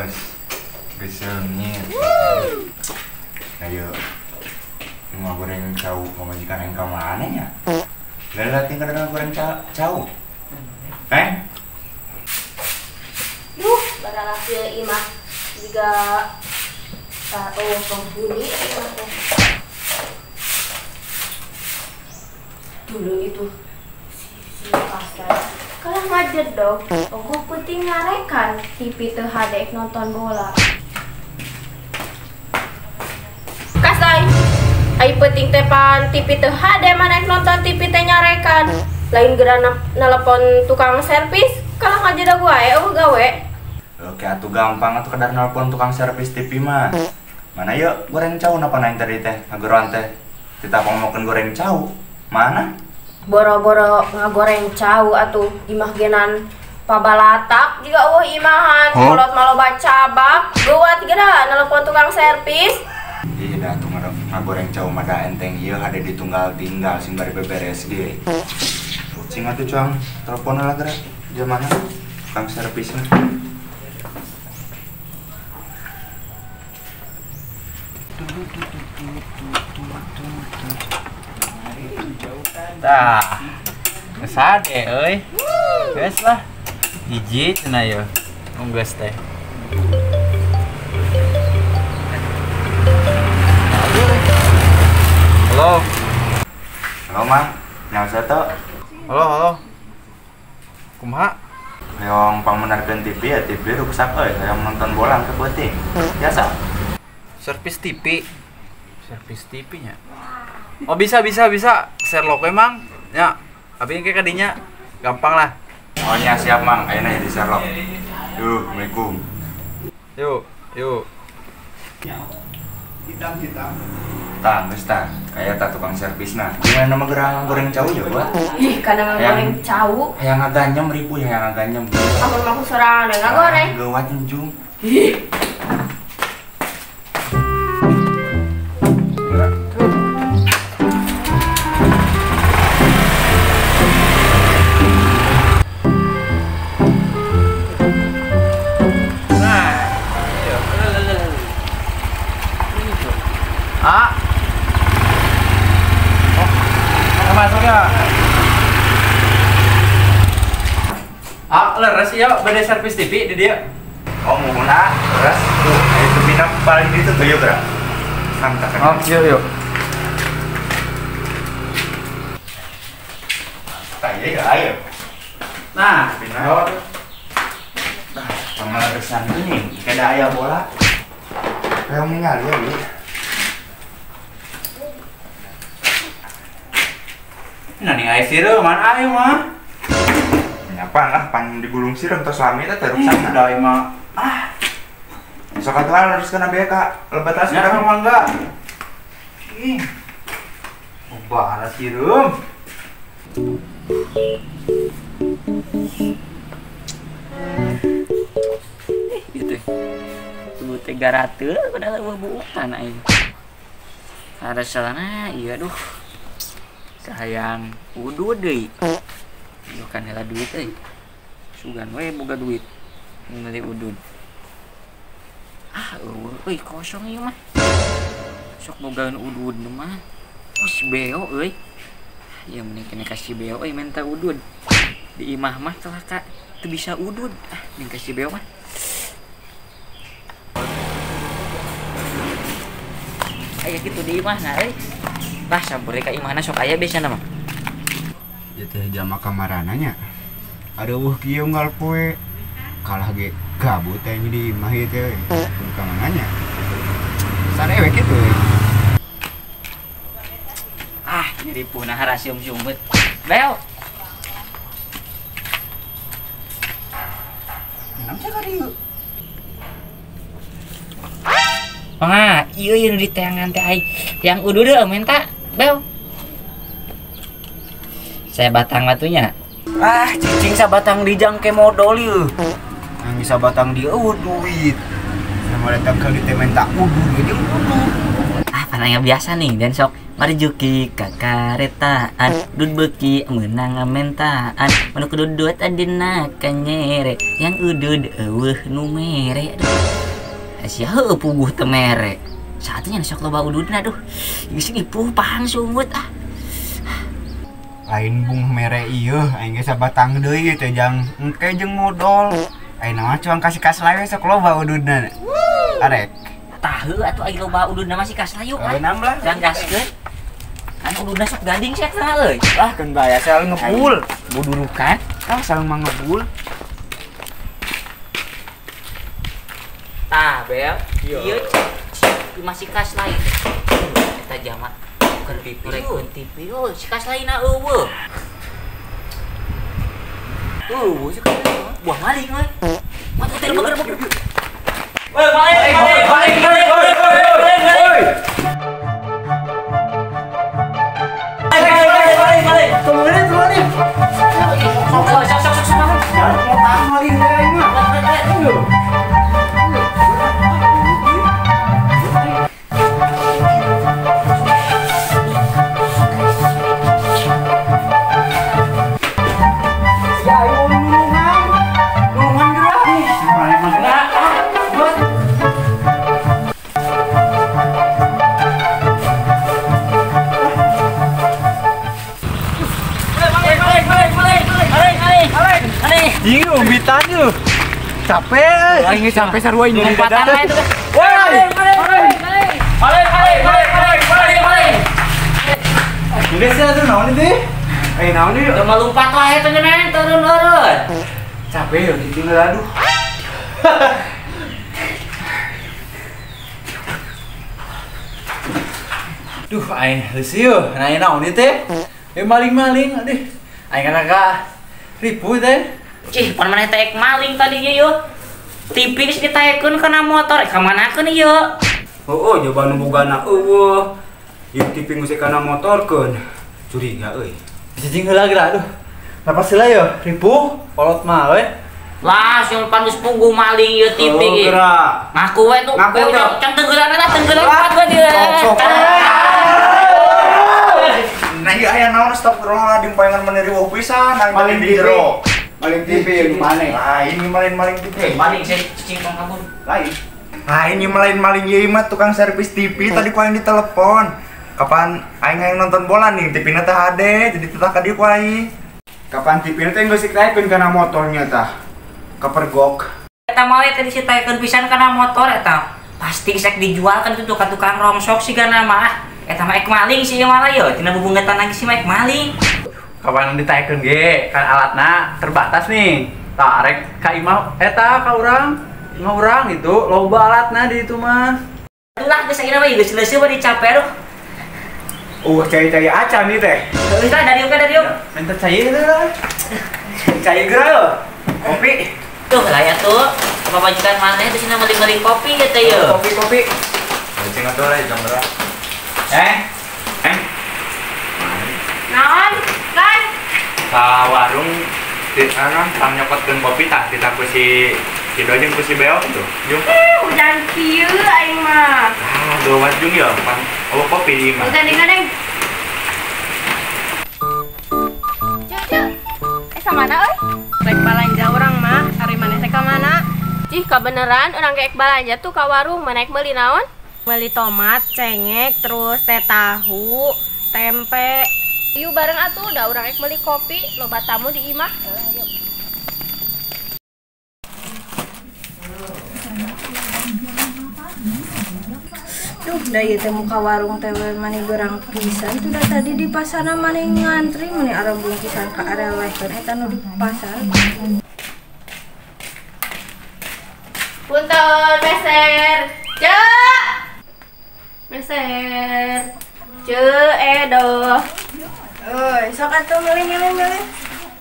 Geus. Geus seungit. Ayo. Ngagoreng cau pamajikan aing ka mana nya? Leulah tinggal ngagoreng cau. Eh? Duh, baralah ieu imah jiga oh penghuni imah teh. Dulu itu si pasar kalah ngajedog, ongkoh penting ngarekan TV teu hade nonton bola. Kasai, ai penting teh pan TV teu hade mana nonton TV teh nyarekan. Lain geura nelpon tukang servis, kalah ngajedog wae eueuh gawe. Oke atuh gampang atuh kadar nelpon tukang servis TV mah. Mana yuk goreng cau napa nain tadi teh ngageroan teh. Kita ngomongkeun goreng cau. Mana? Boro-boro ngagoreng cau atuh imah genan pabalatak juga eueuh imahan kolot maloba cabak geuwat geura nelpon tukang servis. Ih dah atuh ngagoreng cau mah da enteng ieu hade ditunggal-tinggal sing bari beberes ge. Cing atuh cuang telepon lah geura jamana tukang servisna. Tah, sade euy. Geus lah. Hiji cenah yeuh. Unggeus teh. Halo. Halo, Mang. Nyaho teu? Halo, halo. Kumaha? Hoyong pangmeunarkeun TV ya TV ruksak euy, hoyong nonton bola ke peuting. Biasa. Servis TV. Servis TV-nya. Oh bisa. Sherlock emang. Ya, abi engke kadinya gampang lah. Oh nya siap Mang, ayeuna jadi Sherlock. Yuk, Assalamualaikum. Yuk, yuk. Hitam-hitam. Tah, geus tah. Kaya tah tukang servisna. Gimana mah geura goreng cau ya, Wah? Ih, kana ngagoreng cau. Hayang ngaganyem ribu, hayang ngaganyem. Amun mah ku sorangan we ngagoreng. Geuwat njung. Ih. Ah. Oh, masuk ya. Ah, leres ya, bade servis TV di dia. Oh, muhun ah, leres. Tuh, ayo tepina paling ditu tuh yuk, Bra. Mantap. Oh, yuk, yuk. Tah, ya, ayo. Nah, tepina. Nah, pangaleresan ini, kada aya bola. Kayak ningali ya, Bu. Nah, nih aya sireum, mana ayo mah. Nyapan lah, pan digulung sireum tos lami teh terus sana. Da mah. Ah. Sok atuh harus kana bea ka lebat as nya mangga. Ih. Obah sireum. Gitu. Kudu teh garate padahal eueuh buutan aing. Ada salana ieu aduh. Sayang udud deui. Bukan heula duit euy. Sugan we boga duit meuli udud. Ah eueuh euy kosong ieu mah. Sok bogaeun udud mah. Oh si Beo euy. Ya mending kena kasih Beo euy minta udud. Di imah mah celaka teu bisa udud. Ah mending kasih Beo mah. Aya kitu di imah na euy. Lah sampure ka imahna sok aya biasana mah. Ieu teh jama kamarana nya. Areuweuh kieu unggal poe. Kalah ge gabut teh di imah ieu teh. Pun ka mana nya. Sarewe kitu. Ah, nyeri punah harasium-siumeut. Beo. Naon sia ka dieu? Wah, ieu ieu nu diteangan teh aing. Yang uduh deh minta, Beo. Saya batang batunya. Ah, cicing sabatang di jangke modal ieu. Yang bisa batang di eueuh duit. Sama datang kali teh minta uduh jeung uduh. Ah, panangnya biasa nih dan sok Marjuki kakaretaan dud beuki meunang ngamentaan manu kududut adina kanyere yang udud eueuh nu mere. Aduh, sia heueuh puguh teu mere. Saatnya sok loba ududna aduh. Geus ipuh pahang sungut ah. Lain bung mere ieu aing ge sabatang deui teh jang engke jeung modol. Ayeuna mah cuang kasih kaslay we sok loba ududna. Arek. Tah heuh atuh aing loba ududna masih kaslay yuk. Enam lah. Jang gaskeun. Kan ududna sok gading sia tah euy. Lah keun bae asal ngebul. Budurukan. Ah asal mah ngebul. Tah Bel, ieu masih kaslay. Eta jama keur TV. Keur TV. Oh, si kaslaina eueuh. Eueuh si kaslaina. Buah maling euy. Mati teh beger. Woi, maling, maling, maling, maling, maling. Maling, maling, maling. Tolongin, tolongin. Sok sok sok sok sok. Maling teh aing mah. Ini umbitan yuk. Capek. Aing sampai sarua ini. Lompatan lah itu. Woi. Maling, maling, maling, maling, maling, maling. Ini sih atuh naon itu? Eh naon ieu? Udah melompat wae teh nyeunang turun-turun. Capek ya ditinggal aduh. Duh, aing leusi yeuh. Nah, naon ieu teh? Maling-maling aduh. Aing kan agak ribu teh. Cih, pan maneh teh maling tadi ieu yeuh. TV geus ditaekeun kana motor, ka manakeun ieu? Heueuh, nyoba nu bogana eueuh. Ieu TV geus kana motorkeun. Curiga euy. Cicing heula geura aduh. Napas heula yeuh, ribu kolot mah we. Lah, si pan geus punggu maling ieu TV ge. Ngaku we tuh. Can tenggelan lah, tenggelan kuat we dia. Nah, ieu aya naon astagfirullahaladzim palingan meuni riweuh pisan aing maling di jero. Maling TV yang mana? Lain ini maling-maling TV. Maling sih cicing tong kabur. Lain. Nah, ini maling-maling ieu mah tukang servis TV tadi ku aing ditelepon. Kapan aing hayang nonton bola nih, TV-na teh hade, jadi tetah ka dieu ku aing. Kapan TV-na teh geus ditaekeun kana motornya tah. Kepergok. Eta mah we teh disitaekeun pisan kana motor eta. Pasti sek dijual kan itu tukang rongsok sigana mah. Eta mah ek maling sih ieu mah ieu, tina bubungetan lagi sih mah ek maling. Kapan ditaekeun ge kan alatna terbatas nih. Tarek ka imah eta ka urang, imah urang itu loba alatna di itu mah. Lah geus ayeuna mah geus leuseum mah dicape aduh. Cai-cai acan nih teh. Geus lah dari ka dari. Minta cai teh lah. Cai geura yo. Kopi. Tuh lah ya tuh. Pamajikan maneh teh cenah meuli-meuli kopi ya teh ye. Kopi-kopi. Cing atuh lah jam berapa? Eh? Eh? Naon? Kan? Ka warung di anu tang nyokotkeun kopi tah ditaku si Kido jeung ku si Beo tuh. Jung. Hujan kieu aing mah. Ah, gawat jung ya, pan eueuh kopi di imah. Gandeng-gandeng. Cuk, cuk. Sama mana euy? Rek balanja urang mah, ari maneh teh ka mana? Ih, kabeneran urang ge ek balanja tuh ka warung, maneh ek meuli naon? Meuli tomat, cengek, terus teh tahu, tempe. Yuk bareng atuh, da urang ek meuli kopi, loba tamu di imah. Ayo. Duh, da ieu teh muka warung teh we mani gerang pisan tuh da tadi di pasarna mani ngantri mani arembung pisan ka arelehkeun eta nu di pasar. Punten meser. Ceu. Meser. Ceu edo. Euy, sok atuh meuli.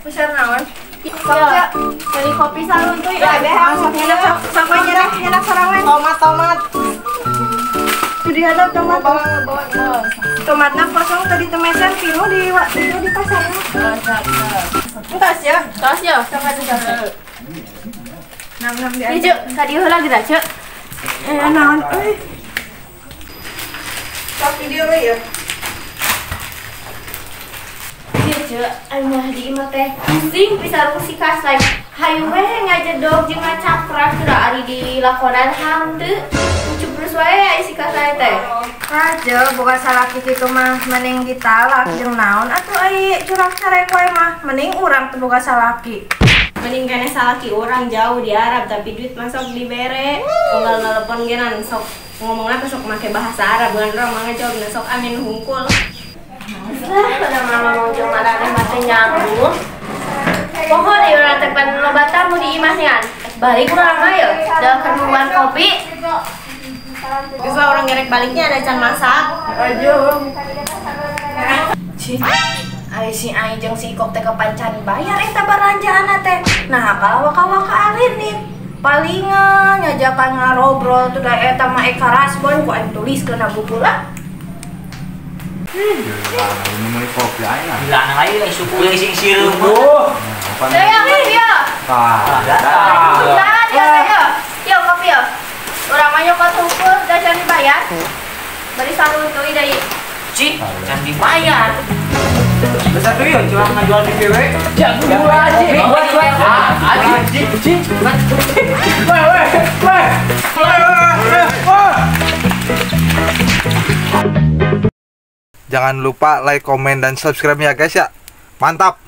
Meser naon? Sok ya. Beli kopi saluntuy ya, behang sok nyenak sok nyenak sorangan. Tomat. Dihadap tomat. Tomatna kosong tadi temesan pinu di pinu di pasar. Entas ya. Tos ya. Sok atuh sok. Nam-nam di aja. Ceu, ka dieu heula geura, Ceu. Naon euy. Sok di dieu we ya. Ceu, anu di imah teh pusing pisan si Kaslay. Hayu we ngajedog jeung ngacaprak geura ari dilakonan hanteu. Cuprus wae ai si Kaslay teh. Aja boga salaki kitu mah mending ditalak jeung naon atuh ai curak carek wae mah mending urang teu boga salaki. Mending kene salaki urang jauh di Arab tapi duit masuk dibere. Unggal nelepon genan sok ngomongna teh sok make bahasa Arab bukan urang mah ngajawabna sok amin hungkul. Lah, pada mama mau jeung maraneh mah teh nyambung. Pokoknya urang teh pan loba tamu di imah nyan. Balik urang mah yeuh, da keur kopi. Geus lah urang gerek baliknya ada can masak. Aduh. Cih, ai si ai jeung si Ikok teh kepancan bayar eta baranjaanna teh. Nah, kalau waka-waka alinit palingan nyajakan ngarobrol tuh da eta mah eka rasbon ku aing tuliskeun na buku lah. Ini mau kopi aing lah. Gila lain lah suku sing sireum. Yo kopi yo. Tah. Yo yo kopi yo. Urang mah nyokot hungkul da can dibayar. Bari saruntuy deui. Cih, can dibayar. Besar tuh ya, cuma ngajual di PW. Jago aja. Aji, aji. Weh, weh, weh. Jangan lupa like, komen, dan subscribe ya guys ya. Mantap.